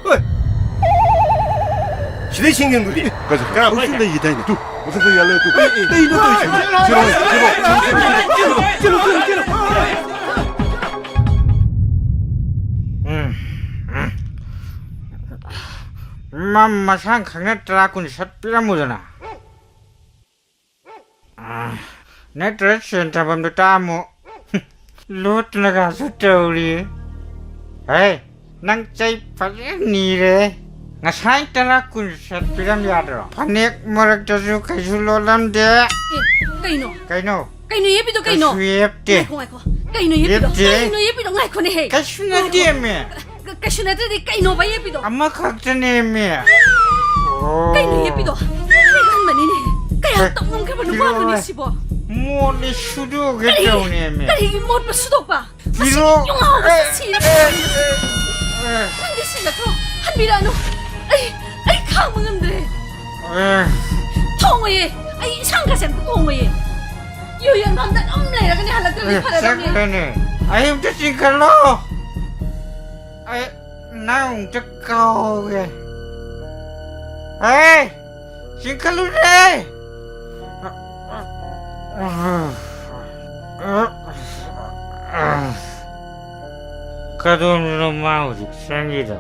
ꯍꯣꯏ꯫ ꯁꯤꯗꯩ ꯁꯤꯡꯖꯪꯗꯨꯗꯤ꯫ ꯀꯩꯗꯧ-, ꯀꯅꯥ ꯍꯧꯖꯤꯛ ꯄꯥꯏꯈ꯭ꯔꯦ? ꯂꯩꯈꯤꯗꯥꯏꯅꯦ? ꯇꯨ꯫ ꯃꯊꯛꯇ ꯌꯥꯜꯂꯦ ꯇꯨ꯫ ꯀꯩꯅꯣ ꯇꯧꯔꯤꯁꯤꯕꯣ? ꯆꯦꯜꯂꯣ, ꯆꯦꯜꯂꯣ, ꯆꯦꯜꯂꯣ, ꯆꯦꯜꯂꯣ, ꯆꯦꯜꯂꯣ, ꯆꯦꯜꯂꯣ, ꯆꯦꯜꯂꯣ, ꯆꯦꯜꯂꯣ꯫ ꯎꯝ, ꯎꯝ꯫ ꯃꯝ ꯃꯁꯥꯡ ꯈꯪꯅ ꯇꯔꯥ ꯀꯨꯟ ꯁꯠ ꯄꯤꯔꯝꯃꯨꯗꯅ꯫ ꯑꯥ, ꯅꯠꯇ꯭ꯔ ꯁꯦꯟ ꯊꯝꯐꯝꯗꯣ ꯇꯥꯛꯑꯝꯃꯣ꯫ ꯂꯣꯠꯇꯅꯒꯁꯨ ꯇꯧꯔꯤ꯫ ꯍꯦ, ꯅꯪ ꯆꯩ ꯐꯖꯅ ꯅꯤꯔꯦ꯫ ꯉꯁꯥꯏ ꯇꯔꯥ ꯀꯨꯟ ꯁꯠ ꯄꯤꯔꯝ ꯌꯥꯗ꯭ꯔꯣ? ꯐꯅꯦꯛ ꯃꯔꯛꯇꯁꯨ ꯀꯩꯁꯨ ꯂꯣꯠꯂꯝꯗꯦ꯫ ꯑꯦ, ꯀꯩꯅꯣ? ꯀꯩꯅꯣ? ꯀꯩꯅꯣ ꯌꯦꯞꯄꯤꯗꯣ ꯀꯩꯅꯣ? ꯀꯩꯁꯨ ꯌꯦꯞꯇꯦ꯫ ꯉꯥꯏꯈꯣ, ꯉꯥꯏꯈꯣ꯫ ꯀꯩꯅꯣ ꯌꯦꯞꯄꯤꯗꯣ? ꯌꯦꯞꯇꯦ꯫ ꯀꯩꯅꯣ ꯌꯦꯞꯄꯤꯗꯣ? ꯉꯥꯏꯈꯣꯅꯦꯍꯦ꯫ ꯀꯩꯁꯨ ꯅꯠꯇꯦꯃꯦ꯫ ꯀ-, ꯀꯩꯁꯨ ꯅꯠꯇ꯭ꯔꯗꯤ ꯀꯩꯅꯣꯕ ꯌꯦꯞꯄꯤꯗꯣ? ꯑꯃꯈꯛꯇꯅꯦꯃꯤ꯫ ꯑꯣ꯫ ꯀꯩꯅꯣ ꯌꯦꯞꯄꯤꯗꯣ? ꯍꯦꯛꯍꯟꯕꯅꯤꯅꯦ꯫ ꯀꯌꯥ ꯀ-, ꯇꯧꯉꯝꯈ꯭ꯔꯕ ꯅꯨꯄꯥꯅꯣꯅꯦ ꯄꯤꯔꯛꯑꯣꯏ꯫ ꯁꯤꯕꯣ? ꯃꯣꯠꯂꯤ ꯁꯨꯗꯣꯛꯑꯒꯦ ꯀꯔꯤ? ꯇꯧꯅꯦꯃꯤ꯫ ꯀꯔꯤꯒꯤ ꯃꯣꯠꯄ ꯁꯨꯗꯣꯛꯄ? ꯃꯁꯤ ꯄꯤꯔꯛꯑꯣ꯫ ꯌꯨꯡ ꯍꯥꯎꯕꯁꯦ ꯑꯦ, ꯁꯤꯔꯦ꯫ ꯑꯦ, ꯑꯦ, ꯑꯦ꯫ ꯅꯪꯗꯤ ꯁꯤꯜꯂꯛꯈ꯭ꯔꯣ꯫ ꯍꯟꯕꯤꯔꯛꯑꯅꯨ꯫ ꯑꯩ, ꯑꯩ ꯈꯥꯡꯕ ꯉꯝꯗ꯭ꯔꯦ꯫ ꯑꯦ꯫ ꯊꯣꯡꯉꯣꯏꯌꯦ꯫ ꯑꯩ ꯏꯟꯁꯥꯡ ꯀꯥꯁꯦ ꯑꯝꯇ ꯊꯣꯡꯉꯣꯏꯌꯦ꯫ ꯌꯨ ꯌꯣꯟꯐꯝꯗ ꯑꯗꯨꯝ ꯂꯩꯔꯒꯅꯦ ꯍꯜꯂꯛꯇ꯭ꯔꯗꯤ ꯑꯦ, ꯐꯔꯗꯕꯅꯦ꯫ ꯆꯠꯈ꯭ꯔꯅꯤ꯫ ꯑꯩ ꯑꯝꯇ ꯆꯤꯡꯈꯠꯂꯣ꯫ ꯑꯩ ꯅꯪ ꯑꯃꯨꯛꯇ ꯀꯧꯒꯦ꯫ ꯍꯦ! ꯆꯤꯡꯈꯠꯂꯨꯅꯦ! ꯀꯗꯣꯝꯗꯅꯣ ꯃꯥ ꯍꯧꯖꯤꯛ ꯆꯪꯈꯤꯗꯣ?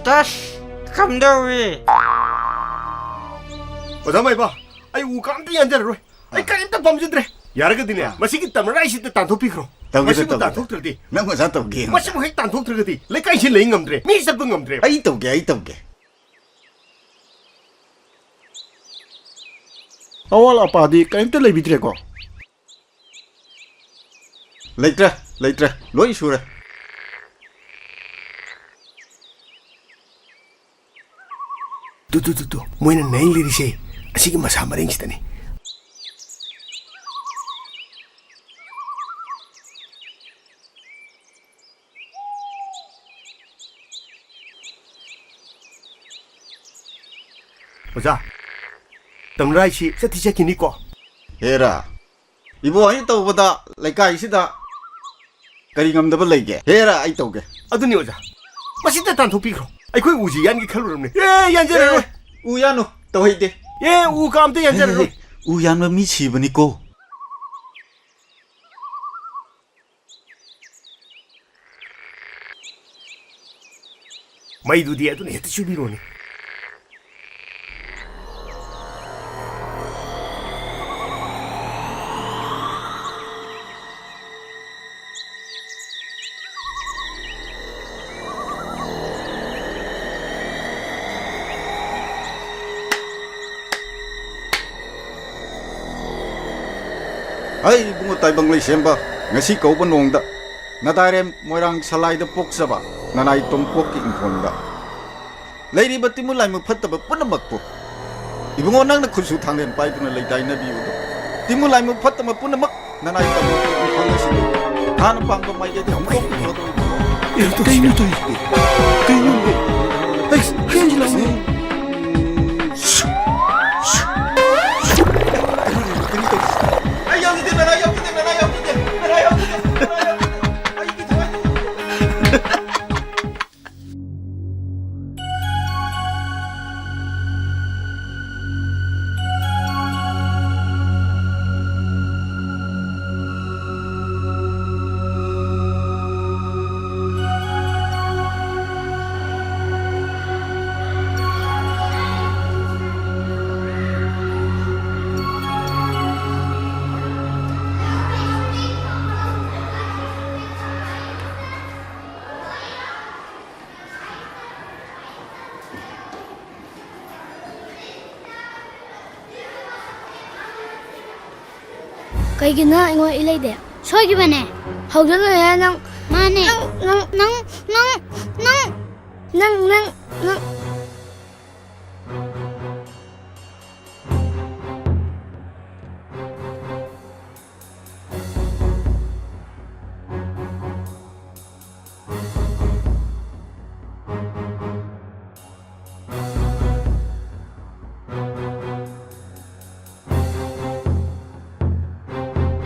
ꯇꯁ! ꯀꯝꯗꯧꯏ? ꯑꯣꯖꯥ ꯃꯥꯏꯕ, ꯑꯩ ꯎ ꯀꯥ ꯑꯝꯇ ꯌꯥꯟꯖꯔꯔꯣꯏ꯫ ꯑꯩ ꯑꯥ꯫ ꯀꯔꯤꯝꯇ ꯄꯥꯝꯖꯗ꯭ꯔꯦ꯫ ꯌꯥꯔꯒꯗꯤꯅꯦ, ꯑꯥ꯫ ꯃꯁꯤꯒꯤ ꯇꯝꯔꯥꯏꯁꯤꯗ ꯇꯥꯟꯊꯣꯛꯄꯤꯈ꯭ꯔꯣ꯫ ꯇꯧꯒꯦ, ꯃꯁꯤꯕꯨ ꯇꯧꯒꯦ꯫ ꯇꯥꯟꯊꯣꯛꯇ꯭ꯔꯗꯤ, ꯅꯪ ꯑꯣꯖꯥ ꯇꯧꯒꯦ, ꯑꯣꯖꯥ꯫ ꯃꯁꯤꯕꯨ ꯍꯦꯛ ꯇꯥꯟꯊꯣꯛꯇ꯭ꯔꯒꯗꯤ ꯂꯩꯀꯥꯏꯁꯤ ꯂꯩ ꯉꯝꯗ꯭ꯔꯦ, ꯃꯤ ꯆꯠꯄ ꯉꯝꯗ꯭ꯔꯦ꯫ ꯑꯩ ꯇꯧꯒꯦ, ꯑꯩ ꯇꯧꯒꯦ꯫ ꯑꯋꯥꯠ ꯑꯄꯥꯗꯤ ꯀꯔꯤꯝꯇ ꯂꯩꯕꯤꯗ꯭ꯔꯦꯀꯣ? ꯂꯩꯇ꯭ꯔꯦ, ꯂꯩꯇ꯭ꯔꯦ, ꯂꯣꯏ ꯁꯨꯔꯦ꯫ ꯇꯨ, ꯇꯨ, ꯇꯨ, ꯇꯨ, ꯃꯣꯏꯅ ꯅꯩ ꯂꯩꯔꯤꯁꯦ ꯑꯁꯤꯒꯤ ꯃꯁꯥ ꯃꯔꯦꯡꯁꯤꯗꯅꯤ꯫ ꯑꯣꯖꯥ, ꯇꯝꯔꯥꯏꯁꯤ ꯆꯠꯇꯤ ꯆꯠꯈꯤꯅꯤꯀꯣ? ꯍꯦꯔꯥ, ꯏꯕꯣ, ꯑꯩꯅ ꯇꯧꯕꯗ ꯂꯩꯀꯥꯏꯁꯤꯗ ꯀꯔꯤ ꯉꯝꯗꯕ ꯂꯩꯒꯦ? ꯍꯦꯔꯥ, ꯑꯩ ꯇꯧꯒꯦ꯫ ꯑꯗꯨꯅꯤ ꯑꯣꯖꯥ, ꯃꯁꯤꯗ ꯇꯥꯟꯊꯣꯛꯄꯤꯈ꯭ꯔꯣ꯫ ꯑꯩꯈꯣꯏ ꯎꯁꯤ ꯌꯥꯟꯒꯦ ꯈꯜꯂꯨꯔꯕꯅꯦ꯫ ꯑꯦ, ꯌꯥꯟꯖꯔꯔꯣꯏ꯫ ꯑꯦ, ꯎ ꯌꯥꯟꯅꯨ, ꯇꯧꯍꯩꯗꯦ꯫ ꯑꯦ, ꯎ ꯀꯥ ꯑꯝꯇ ꯌꯥꯟꯖꯔꯔꯣꯏ꯫ ꯑꯦ, ꯎ ꯌꯥꯟꯕ ꯃꯤ ꯁꯤꯕꯅꯤꯀꯣ꯫ ꯃꯩꯗꯨꯗꯤ ꯑꯗꯨꯅ ꯍꯦꯛꯇ ꯆꯨꯕꯤꯔꯣꯅꯦ꯫ ꯍꯩ, ꯏꯕꯨꯡꯉꯣ ꯇꯥꯏꯕꯪ ꯂꯩꯁꯦꯝꯕ, ꯉꯁꯤ ꯀꯧꯕ ꯅꯣꯡꯗ ꯅꯗꯥꯏꯔꯦꯝ ꯃꯣꯏꯔꯥꯡ ꯁꯂꯥꯏꯗ ꯄꯣꯛꯆꯕ ꯅꯅꯥꯏ ꯇꯣꯝꯄꯣꯛꯀꯤ ꯏꯪꯈꯣꯜꯗ ꯂꯩꯔꯤꯕ ꯇꯤꯟꯃꯨ ꯂꯥꯏꯃꯨ ꯐꯠꯇꯕ ꯄꯨꯝꯅꯃꯛꯄꯨ, ꯏꯕꯨꯡꯉꯣ, ꯅꯪꯅ ꯈꯨꯠꯁꯨ ꯊꯥꯡꯂꯦꯟ ꯄꯥꯏꯗꯨꯅ ꯂꯩꯇꯥꯏꯅꯕꯤꯌꯨꯗꯣ꯫ ꯇꯤꯟꯃꯨ ꯂꯥꯏꯃꯨ ꯐꯠꯇꯕ ꯄꯨꯝꯅꯃꯛ ꯅꯅꯥꯏ ꯇꯝꯃꯨ ꯏꯪꯈꯣꯜ ꯑꯁꯤꯗ ꯍꯥꯟꯅ ꯄꯥꯡꯕ ꯃꯥꯏꯀꯩꯗ ꯑꯃꯨꯛ ꯀꯩꯅꯣ ꯇꯧꯔꯤꯁꯤꯕꯣ? ꯀꯩꯅꯣ? ꯍꯩ, ꯍꯩ, ꯂꯥꯎꯅꯦ꯫ ꯑꯩ ꯌꯥꯎꯖꯗꯦ, ꯃꯦꯔꯥ ꯌꯥꯎꯖꯗꯦ, ꯃꯦꯔꯥ ꯌꯥꯎꯖꯗꯦ, ꯃꯦꯔꯥ ꯌꯥꯎꯖꯗꯦ, ꯃꯦꯔꯥ ꯌꯥꯎꯖꯗꯦ꯫ ꯑꯩꯒꯤ ꯊꯋꯥꯏꯗꯨ꯫ ꯀꯩꯒꯤꯅꯣ ꯑꯩꯉꯣꯟꯗ ꯏ ꯂꯩꯗꯦ? ꯁꯣꯏꯈꯤꯕꯅꯦ꯫ ꯍꯧꯖꯤꯛ ꯂꯣꯏꯔꯦ ꯅꯪ꯫ ꯃꯥꯅꯦ꯫ ꯅꯪ, ꯅꯪ, ꯅꯪ, ꯅꯪ, ꯅꯪ, ꯅꯪ, ꯅꯪ, ꯅꯪ꯫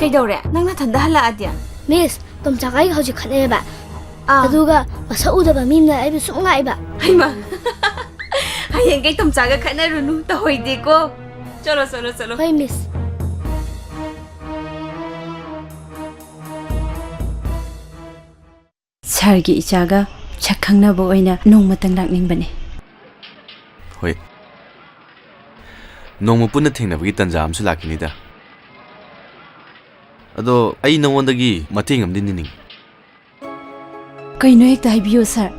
ꯀꯩꯗꯧꯔꯦ? ꯅꯪ ꯅꯊꯟꯗ ꯍꯜꯂꯛꯑꯗꯤ? ꯃꯤꯁ, ꯇꯣꯝꯆꯥꯒ ꯑꯩꯒ ꯍꯧꯖꯤꯛ ꯈꯠꯅꯩꯌꯦꯕ꯫ ꯑꯥ꯫ ꯑꯗꯨꯒ ꯃꯁꯛ ꯎꯗꯕ ꯃꯤ ꯑꯃꯅ ꯑꯩꯕꯨ ꯁꯨꯝ ꯉꯥꯛꯏꯕ꯫ ꯍꯩꯃꯥ꯫ ꯍꯌꯦꯡ ꯀꯩ ꯇꯣꯝꯆꯥꯒ ꯈꯠꯅꯔꯨꯅꯨ, ꯇꯧꯍꯣꯏꯗꯦꯀꯣ꯫ ꯆꯠꯂꯣ, ꯆꯠꯂꯣ, ꯆꯠꯂꯣ꯫ ꯍꯣꯏ, ꯃꯤꯁ꯫ ꯁꯥꯔꯒꯤ ꯏꯆꯥꯒ ꯁꯛ ꯈꯪꯅꯕ ꯑꯣꯏꯅ ꯅꯣꯡꯃꯇꯪ ꯂꯥꯛꯅꯤꯡꯕꯅꯦ꯫ ꯍꯣꯏ꯫ ꯅꯣꯡꯃ ꯄꯨꯟꯅ ꯊꯦꯡꯅꯕꯒꯤ ꯇꯥꯟꯖꯥ ꯑꯃꯁꯨ ꯂꯥꯛꯈꯤꯅꯤꯗ꯫ ꯑꯗꯣ ꯑꯩ ꯅꯉꯣꯟꯗꯒꯤ ꯃꯇꯦꯡ ꯑꯃꯗꯤ ꯅꯤꯅꯤꯡꯉꯤ꯫ ꯀꯩꯅꯣ, ꯍꯦꯛꯇ ꯍꯥꯏꯕꯤꯌꯣ, ꯁꯥꯔ꯫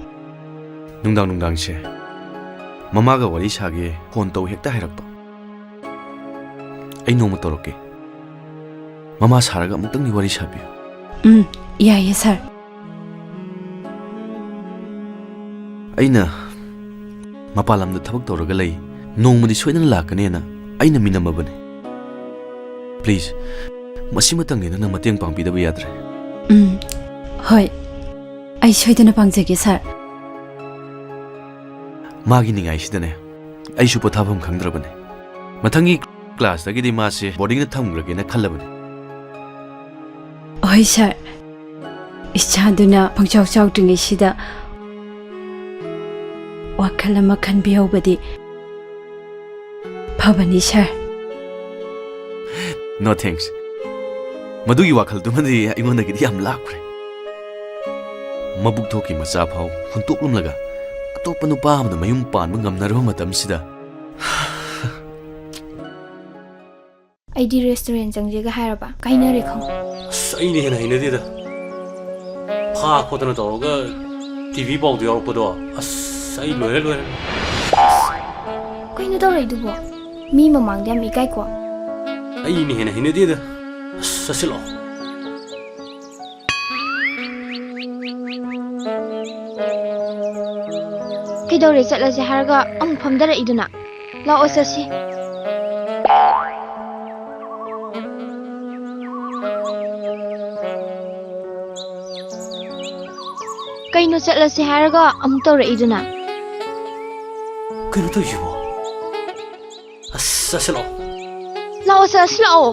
ꯅꯨꯡꯗꯥꯡ ꯅꯨꯡꯗꯥꯡꯁꯦ ꯃꯃꯥꯒ ꯋꯥꯔꯤ ꯁꯥꯒꯦ, ꯐꯣꯟ ꯇꯧ ꯍꯦꯛꯇ ꯍꯥꯏꯔꯛꯄ꯫ ꯑꯩ ꯅꯣꯡꯃ ꯇꯧꯔꯛꯀꯦ꯫ ꯃꯃꯥ ꯁꯥꯔꯒ ꯑꯃꯨꯛꯇꯪꯗꯤ ꯋꯥꯔꯤ ꯁꯥꯕꯤꯌꯨ꯫ ꯎꯝ, ꯌꯥꯏꯌꯦ, ꯁꯥꯔ꯫ ꯑꯩꯅ ꯃꯄꯥꯟ ꯂꯝꯗ ꯊꯕꯛ ꯇꯧꯔꯒ ꯂꯩ, ꯅꯣꯡꯃꯗꯤ ꯁꯣꯏꯗꯅ ꯂꯥꯛꯀꯅꯦꯅ ꯑꯩꯅ ꯃꯤꯅꯝꯃꯕꯅꯦ꯫ ꯄ꯭ꯂꯤꯖ, ꯃꯁꯤꯃꯇꯪꯗꯤ ꯅꯪꯅ ꯃꯇꯦꯡ ꯄꯥꯡꯕꯤꯗꯕ ꯌꯥꯗ꯭ꯔꯦ꯫ ꯎꯝ, ꯍꯣꯏ꯫ ꯑꯩ ꯁꯣꯏꯗꯅ ꯄꯥꯡꯖꯒꯦ, ꯁꯥꯔ꯫ ꯃꯥꯒꯤ ꯅꯤꯡꯉꯥꯏꯁꯤꯗꯅꯦ ꯑꯩꯁꯨ ꯄꯣꯊꯥꯐꯝ ꯈꯪꯗ꯭ꯔꯕꯅꯦ꯫ ꯃꯊꯪꯒꯤ ꯀ꯭ꯂꯥꯁꯇꯒꯤꯗꯤ ꯃꯥꯁꯦ ꯕꯣꯔꯗꯤꯡꯗ ꯊꯝꯈ꯭ꯔꯒꯦꯅ ꯈꯜꯂꯕꯅꯦ꯫ ꯍꯣꯏ, ꯁꯥꯔ꯫ ꯏꯆꯥꯗꯨꯅ ꯄꯪꯆꯥꯎ ꯆꯥꯎꯗ꯭ꯔꯤꯉꯩꯁꯤꯗ ꯋꯥꯈꯜ ꯑꯃ ꯈꯟꯕꯤꯍꯧꯕꯗꯤ ꯐꯕꯅꯤ, ꯁꯥꯔ꯫ No thanks꯫ ꯃꯗꯨꯒꯤ ꯋꯥꯈꯜꯗꯨꯃꯗꯤ ꯑꯩꯉꯣꯟꯗꯒꯤꯗꯤ ꯌꯥꯝ ꯂꯥꯞꯈ꯭ꯔꯦ꯫ ꯃꯕꯨꯛ ꯊꯣꯛꯀꯤ ꯃꯆꯥ ꯐꯥꯎ ꯍꯨꯟꯇꯣꯛꯂꯝꯂꯒ ꯑꯇꯣꯞꯄ ꯅꯨꯄꯥ ꯑꯃꯗ ꯃꯌꯨꯝ ꯄꯥꯟꯕ ꯉꯝꯅꯔꯕ ꯃꯇꯝꯁꯤꯗ꯫ ꯑꯩꯗꯤ ꯔꯦꯁꯇꯨꯔꯦꯟ ꯆꯪꯁꯦꯒ ꯍꯥꯏꯔꯕ? ꯀꯥꯏꯅꯔꯦ ꯈꯪꯉꯨ꯫ ꯑꯁ, ꯑꯩꯅ ꯍꯦꯟꯅ ꯍꯩꯅꯗꯦꯗ꯫ ꯐꯥ ꯈꯣꯠꯇꯅ ꯇꯧꯔꯒ ꯇꯤ ꯚꯤ ꯄꯥꯎꯗ ꯌꯥꯎꯔꯛꯄꯗꯣ, ꯑꯁ, ꯑꯩ ꯂꯣꯏꯔꯦ, ꯂꯣꯏꯔꯦ꯫ ꯀꯩꯅꯣ ꯇꯧꯔꯛꯏꯗꯨꯕꯣ? ꯃꯤ ꯃꯃꯥꯡꯗ ꯌꯥꯝ ꯏꯀꯥꯏꯀꯣ꯫ ꯑꯩꯅ ꯍꯦꯟꯅ ꯍꯩꯅꯗꯦꯗ꯫ ꯑꯁ, ꯆꯠꯁꯤꯜꯂꯛꯑꯣ꯫ ꯀꯩꯗꯧꯔꯦ? ꯆꯠꯂꯁꯦ ꯍꯥꯏꯔꯒ ꯑꯃꯨꯛ ꯐꯝꯗꯔꯛꯏꯗꯨꯅ? ꯂꯥꯛꯑꯣ, ꯆꯠꯁꯤ꯫ ꯀꯩꯅꯣ, ꯆꯠꯂꯁꯦ ꯍꯥꯏꯔꯒ ꯑꯃꯨꯛ ꯇꯧꯔꯛꯏꯗꯨꯅ? ꯀꯩꯅꯣ ꯇꯧꯔꯤꯁꯤꯕꯣ? ꯑꯁ, ꯆꯠꯁꯤꯜꯂꯛꯑꯣ꯫ ꯂꯥꯛꯑꯣ, ꯆꯠꯁꯤꯜꯂꯛꯑꯣ꯫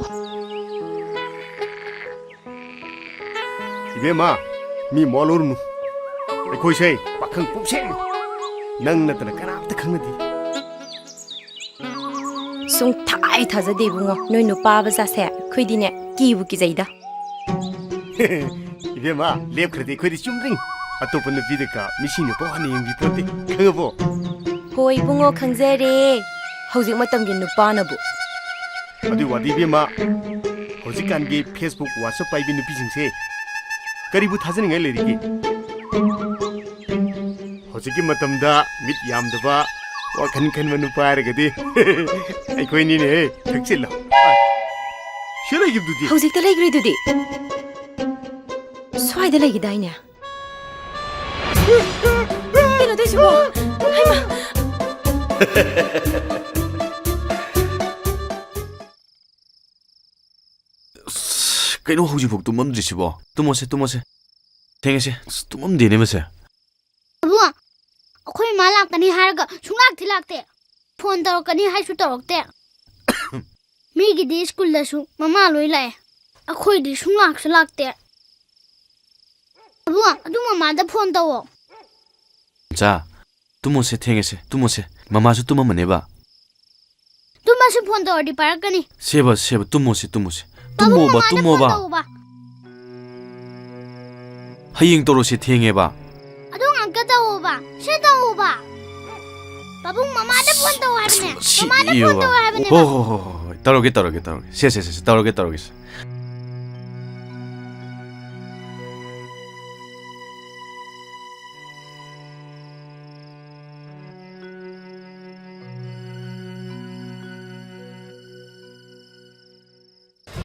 ꯏꯕꯦꯝꯃ, ꯃꯤ ꯃꯋꯥ ꯂꯧꯔꯨꯅꯨ꯫ ꯑꯩꯈꯣꯏꯁꯦ ꯄꯥꯈꯪ ꯄꯨꯝꯁꯦꯡ, ꯅꯪ ꯅꯠꯇꯅ ꯀꯅꯥꯝꯇ ꯈꯪꯅꯗꯦ꯫ ꯁꯨꯡꯊꯥ ꯍꯦꯛ ꯊꯥꯖꯗꯦ ꯏꯕꯨꯡꯉꯣ, ꯅꯣꯏ ꯅꯨꯄꯥ ꯕꯖꯥꯠꯁꯦ ꯑꯩꯈꯣꯏꯗꯤꯅꯦ ꯀꯤꯕꯨ ꯀꯤꯖꯩꯗ꯫ ꯏꯕꯦꯝꯃ, ꯂꯦꯞꯈ꯭ꯔꯗꯤ ꯑꯩꯈꯣꯏꯗꯤ ꯆꯨꯝꯗ꯭ꯔꯤꯡ꯫ ꯑꯇꯣꯞꯄ ꯅꯨꯄꯤꯗ ꯀꯥ ꯃꯤꯁꯤꯡꯅ ꯄꯥꯎ ꯍꯟꯅ ꯌꯦꯡꯕꯤ ꯄꯣꯠꯇꯦ, ꯈꯪꯉꯕꯣ? ꯍꯣꯏ ꯏꯕꯨꯡꯉꯣ, ꯈꯪꯖꯔꯦ꯫ ꯍꯧꯖꯤꯛ ꯃꯇꯝꯒꯤ ꯅꯨꯄꯥꯅꯕꯨ꯫ ꯑꯗꯨꯏ ꯋꯥꯗꯤ ꯏꯕꯦꯝꯃ, ꯍꯧꯖꯤꯛꯀꯥꯟꯒꯤ Facebook, WhatsApp ꯄꯥꯏꯕꯤ ꯅꯨꯄꯤꯁꯤꯡꯁꯦ ꯀꯔꯤꯕꯨ ꯊꯥꯖꯅꯤꯡꯉꯥꯏ ꯂꯩꯔꯤꯒꯦ? ꯍꯧꯖꯤꯛꯀꯤ ꯃꯇꯝꯗ ꯃꯤꯠ ꯌꯥꯝꯗꯕ, ꯋꯥꯈꯜ ꯈꯟꯕ ꯅꯨꯄꯥ ꯍꯥꯏꯔꯒꯗꯤ ꯑꯩꯈꯣꯏꯅꯤꯅꯦꯍꯦ꯫ ꯊꯛꯆꯤꯜꯂꯣ꯫ ꯁꯤ ꯂꯩꯈꯤꯕꯗꯨꯗꯤ? ꯍꯧꯖꯤꯛꯇ ꯂꯩꯈ꯭ꯔꯤꯗꯨꯗꯤ꯫ ꯁ꯭ꯋꯥꯏꯗ ꯂꯩꯈꯤꯗꯥꯏꯅꯦ? ꯀꯩꯅꯣ ꯇꯧꯏꯁꯤꯕꯣ? ꯍꯩꯃꯥ! ꯑꯁ, ꯀꯩꯅꯣ ꯍꯧꯖꯤꯛꯐꯥꯎ ꯇꯨꯝꯃꯝꯗ꯭ꯔꯤꯁꯤꯕꯣ? ꯇꯨꯝꯃꯣꯁꯦ, ꯇꯨꯝꯃꯣꯁꯦ꯫ ꯊꯦꯡꯉꯦꯁꯦ꯫ ꯑꯁ, ꯇꯨꯝꯃꯝꯗꯦꯅꯦ ꯃꯁꯦ꯫ ꯑꯕꯨꯡꯉꯣ, ꯑꯩꯈꯣꯏ ꯏꯃꯥ ꯂꯥꯛꯀꯅꯤ ꯍꯥꯏꯔꯒ ꯁꯨꯡꯂꯥꯛꯇꯤ ꯂꯥꯛꯇꯦ꯫ ꯐꯣꯟ ꯇꯧꯔꯛꯀꯅꯤ ꯍꯥꯏꯁꯨ ꯇꯧꯔꯛꯇꯦ꯫ ꯃꯤꯒꯤꯗꯤ ꯁ꯭ꯀꯨꯜꯗꯁꯨ ꯃꯃꯥ ꯂꯣꯏ ꯂꯥꯛꯑꯦ꯫ ꯑꯩꯈꯣꯏꯗꯤ ꯁꯨꯡꯂꯥꯛꯁꯨ ꯂꯥꯛꯇꯦ꯫ ꯑꯕꯨꯡꯉꯣ, ꯑꯗꯨ ꯃꯃꯥꯗ ꯐꯣꯟ ꯇꯧꯋꯣ꯫ ꯆꯥ, ꯇꯨꯝꯃꯣꯁꯦ, ꯊꯦꯡꯉꯦꯁꯦ, ꯇꯨꯝꯃꯣꯁꯦ꯫ ꯃꯃꯥꯁꯨ ꯇꯨꯝꯃꯝꯃꯅꯦꯕ꯫ ꯇꯨꯝꯃꯁꯨ ꯐꯣꯟ ꯇꯧꯔꯗꯤ ꯄꯥꯏꯔꯛꯀꯅꯤ꯫ ꯁꯦꯕ, ꯁꯦꯕ, ꯇꯨꯝꯃꯣꯁꯦ, ꯇꯨꯝꯃꯣꯁꯦ꯫ ꯄꯥꯕꯨꯡ, ꯇꯨꯝꯃꯣꯕ, ꯃꯃꯥꯗ ꯐꯣꯟ ꯇꯨꯝꯃꯣꯕ꯫ ꯇꯧꯋꯣꯕ꯫ ꯍꯌꯦꯡ ꯇꯧꯔꯁꯦ, ꯊꯦꯡꯉꯦꯕ꯫ ꯑꯗꯨ ꯉꯥꯛꯇ ꯇꯧꯋꯣꯕ꯫ ꯁꯦ ꯇꯧꯋꯣꯕ꯫ ꯄꯥꯕꯨꯡ, ꯃꯃꯥꯗ ꯐꯣꯟ ꯇꯧ ꯍꯥꯏꯕꯅꯦ꯫ ꯑꯁ, ꯃꯃꯥꯗ ꯐꯣꯟ ꯁꯤ ꯇꯧ ꯍꯥꯏꯕꯅꯦ꯫ ꯍꯣ, ꯍꯣ, ꯍꯣ, ꯍꯣ, ꯍꯣꯏ꯫ ꯇꯧꯔꯒꯦ, ꯇꯧꯔꯒꯦ, ꯇꯧꯔꯒꯦ꯫ ꯁꯦ, ꯁꯦ, ꯁꯦ, ꯁꯦ, ꯇꯧꯔꯒꯦ, ꯇꯧꯔꯒꯦ, ꯁꯦ꯫